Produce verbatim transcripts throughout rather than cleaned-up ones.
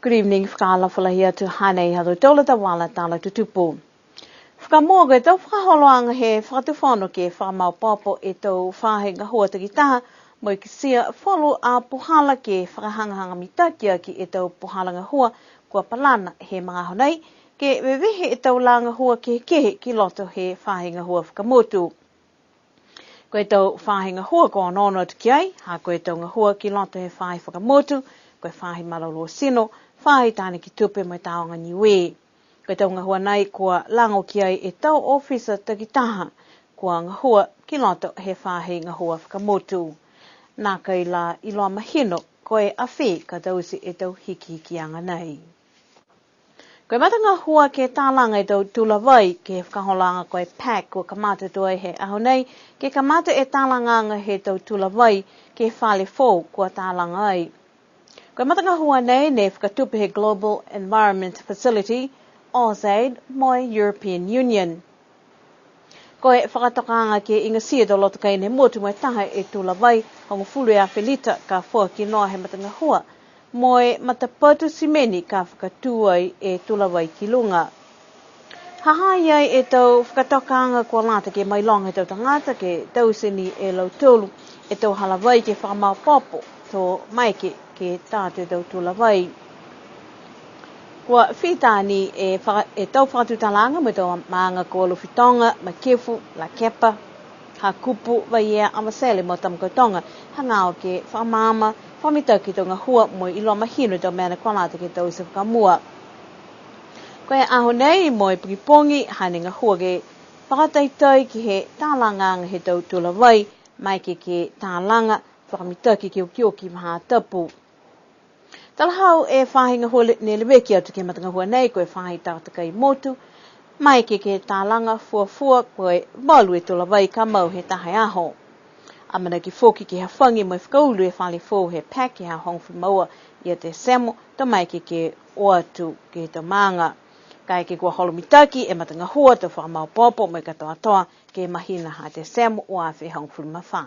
Good evening, fakaalofa lahi atu, hanei ha tautolu a tau vala tala tutupu. Fakamua, ko e tau fakaholoaga he Fakatufono ke fakamaopoopo e tau faahi gahua takitaha, mo e kitia falu a puhala ke fakahagahaga mitaki aki e tau puhala gahua kua palana he magaaho nei, ke vevehe e tau lā gahua kehekehe ki loto he faahi gahua fakamotu. Ko e tau faahi gahua kua onoono atu ki ai, ha ko e tau gahua ki loto he faahi fakamotu, ko e faahi malolō tino, faahi tānaki tupe mo e Tāoga Niue. Ko e tau gahua nei kua lago ki ai e tau ofisa takitaha kua gahua ki loto he faahi gahua fakamotu. Nākai la iloa mahino ko e a fē ka taute e tau hikihikiaga nei. Ko e matagahua ke talaga e tau tula vai ke he fakaholoaga ko e PACC kua kamata tuai he aho nei, ke kamata e talagaaga he tau tula vai ke he fale foou kua talaga ai. Ko e matagahua nei ne fakatupe he Global Environment Facility, AusAID, mo e European Union. Ko e fakatokaaga ke igatia e tau loto kaina he motu mo e taha e tula vai hogofulu e afe lita ka foaki noa he matagahua, mo e matapatu simeni ka fakatū ai e tula vai ki luga. Ha ha i ai e tau fakatokaaga kua lata ke mailoga he tau tagata ke taute ni e lautolu e tau hala vai ke fakamaopoopo to maeke ke taute e tau tula vai. Kua fita ni e faka-, e tau fakatutalaaga mo e tau maaga ko Alofi Toga, Makefu, Lakepa, Hakupu, Vaiea, Avatele mo Tamakautoga, hagaao ke fakamaama, fakamitaki e tau gahua mo e iloa mahino e tau mena kua lata ke taute fakamua. Ko e aho nei mo e pogipogi, hane gahua ke fakataitai ke he talagaaga he tau tula vai, maeke ke talaga, fakamitaki ke okioki vahā tapu. Talahau e faahi gahua le-, ne leveki atu ke he matagahua nei, ko e faahi takatakai motu, maeke ke talaga fuafua ko e valu e tula vai ka mau he taha e aho. Amanaki foki ke hafagi mo e fakaulu e fale foou he PACC he aho hogofulu ma ua ia Tesemo, to maeke ke o atu ke he tau maaga. Kaeke kua holo mitaki e matagahua to fakamaopoopo mo e katoatoa ke he mahina ha Tesemo ua afe hogofulu ma fā.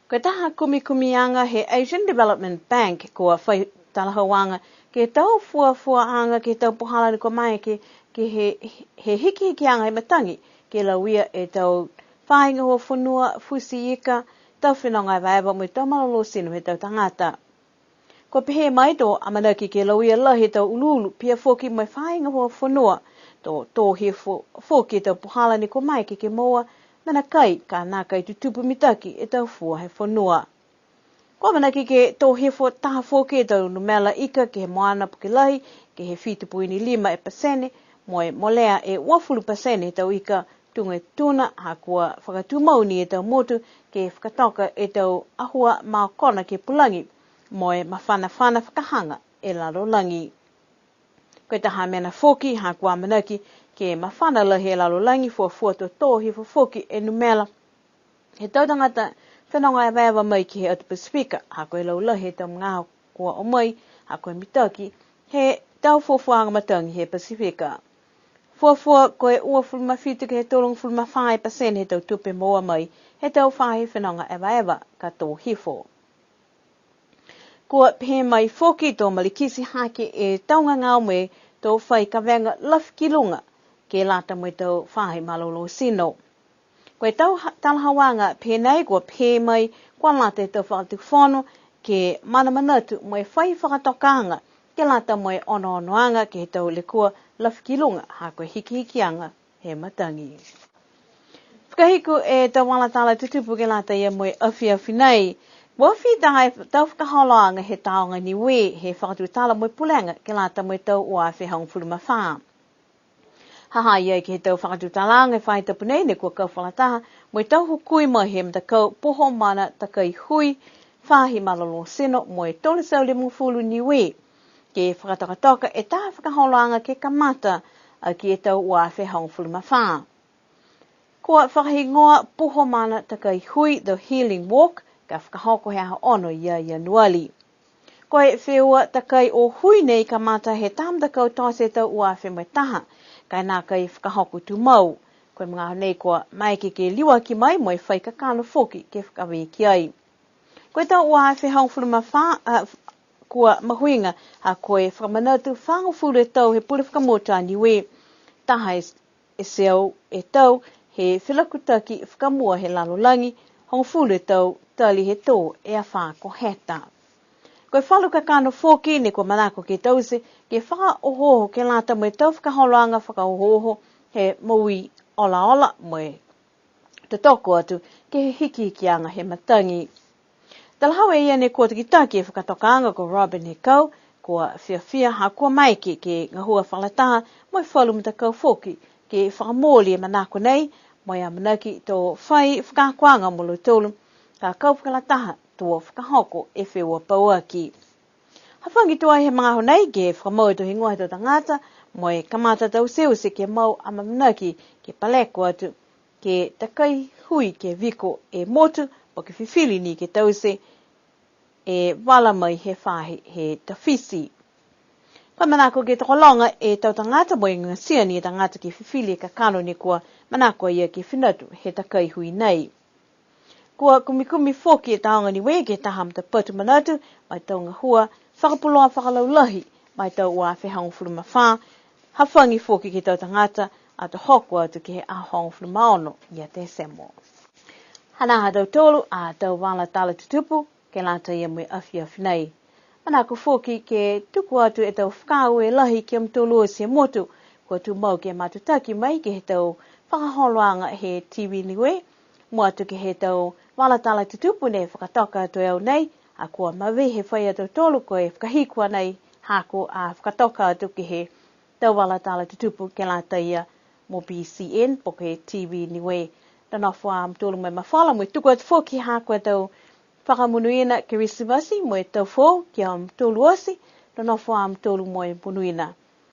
Ko e taha kumikumiaga he Asian Development Bank kua fai talahauaga ke he tau fuafuaaga ke he tau puhala ne kua maeke ke, ke he, he hikihikiaga he matagi ke lauia e tau faahi gahua fonua, futi ika, tau fenoga evaeva mo e tau malolō tino he tau tagata. Kua pehē mai to amanaki ke lauia lahi e tau uluulu, pihia foki mo e faahi gahua fonua, to tō hifo foki e tau puhala ne kua maeke ke moua mena kai, ka nākai tutupu mitaki e tau fua he fonua. Kua amanaki ke tō hifo taha foki e tau numela ika ke he moana puke lahi, ke he fitu poini lima e pasene, mo e molea e uafulu pasene he tau ika tuga e tuna, ha kua fakatumau ni e tau motu ke fakatoka e tau ahua maokona ke pulagi mo e mafanafana fakahaga e lalolagi. Ko e taha mena foki, ha kua amanaki ke mafana lahi e lalolagi, fuafua to tō hifo foki e numela he tau tagata fenoga evaeva mai ke he atu Pasifika, ha ko e laulahi he tau magaaho kua o mai, ha ko e mitaki he tau fuafuaaga matagi he Pasifika. Fuafua ko e uafulu ma fitu ke he tolugofulu ma fā e pasene he tau tupe moua mai he tau faahi fenoga evaeva ka tō hifo. Kua pehē mai foki to malikiti hake e tau gagao mo e tau fai kavega lafi ki luga ke lata mo e tau faahi malolō tino. Ko e tau ha-, talahauaga pehē nei kua pehē mai kua lata e tau fakatufono ke manamanatu mo e fai fakatokaaga ke lata mo e onoonoaga ke he tau lekua lafi ki luga, ha ko e hikihikiaga he matagi. Fakahiku e tau vala tala tutupu ke lata ia mo e afiafi nei. Kua fita e tau fakaholoaga he Tāoga Niue he fakatutala mo e pulega ke lata mo e tau ua afe hogofulu ma fā. Ha ha i ai ke he tau fakatutalaaga he faahi tapu nei ne kua kau fakalataha mo e tau hukui mai he matakau Puho Mana Takai Hui, Faahi Malolō Tino mo e Tolu Teau Limagofulu Niue, ke fakatokatoka e taha fakaholoaga ke kamata aki e tau ua afe hogofulu ma fā. Kua fakahigoa Puho Mana Takai Hui The Healing Walk, ka fakahoko he aho ono ia Ianuali. Ko e feua takai o hui nei kamata he tau matakau tote he tau ua afe mo e taha, ka e nākai fakahoko tumau. Ko e magaaho nei kua maeke ke liuaki mai mo e fai kakano foki ke fakavē ki ai. Ko e tau ua afe hogofulu ma fā, a, kua mahuiga, ha ko e fakamanatu fagofulu e tau he pule fakamotu a Niue. Taha e, e teau e tau he felakutaki fakamua he lalolagi, hogofulu e tau tali he tō e afā ko Heta. Ko e falu kakano foki ne kua manako ke taute, ke fakaohooho ke lata mo e tau fakaholoaga fakaohooho he moui olaola mo e totoko atu ke he hikihikiaga he matagi. Talahau e ia ne kua takitaki e fakatokaaga ko Robin Hekau, kua fiafia ha kua maeke ke gahua fakalataha mo e falu matakau foki ke fakamooli e manako nei, mo e amanaki to fai fakaakoaga mo lautolu, ka kau fakalataha to fakahoko e feua pauaki. Hafagi tuai he magaaho nei ke fakamau e tohi gahua he tau tagata, mo e kamata tauteute ke mau amaamanaki ke paleko atu ke takai hui ke viko e motu, po ke fifili ni ke taute e vala mai he faahi he tafiti. Kua manako ke tokologa e tau tagata mo e igatia ni e tagata ke fifili e kakano ne kua manako a ia ke finatu he takai hui nei. Kua kumikumi foki e Tāoga Niue ke he taha matapatu manatu, ma e tau gahua fakapuloa fakalaulahi, ma e tau ua afe hogofulu ma fā, hafagi foki ke he tau tagata, ato hoko atu ke he aho hogofulu ma ono ia Tesemo. Hanā ha tautolu a tau vala tala tutupu, ke lata ia mo e afiafi nei. Manako foki ke tuku atu e tau fakaaue lahi ki a mutolu oti he motu, kua tumau ke matutaki mai ke he tau fakaholoaga he T V Niue, mua atu ke he tau vala tala tutupu ne fakatoka atu e au nei, ha kua mavehe fai a tautolu ko e fakahiku a nei, ha ko e fakatoka atu ke he tau vala tala tutupu ke lata ia mo B C N, po ke T V Niue. Nonofo a mutolu mo e mafola, mo e tuku atu foki ha ko e tau fakamonuina Kerisimasi mo e tau foou ki a mutolu oti, nonofo a mutolu mo e monuina.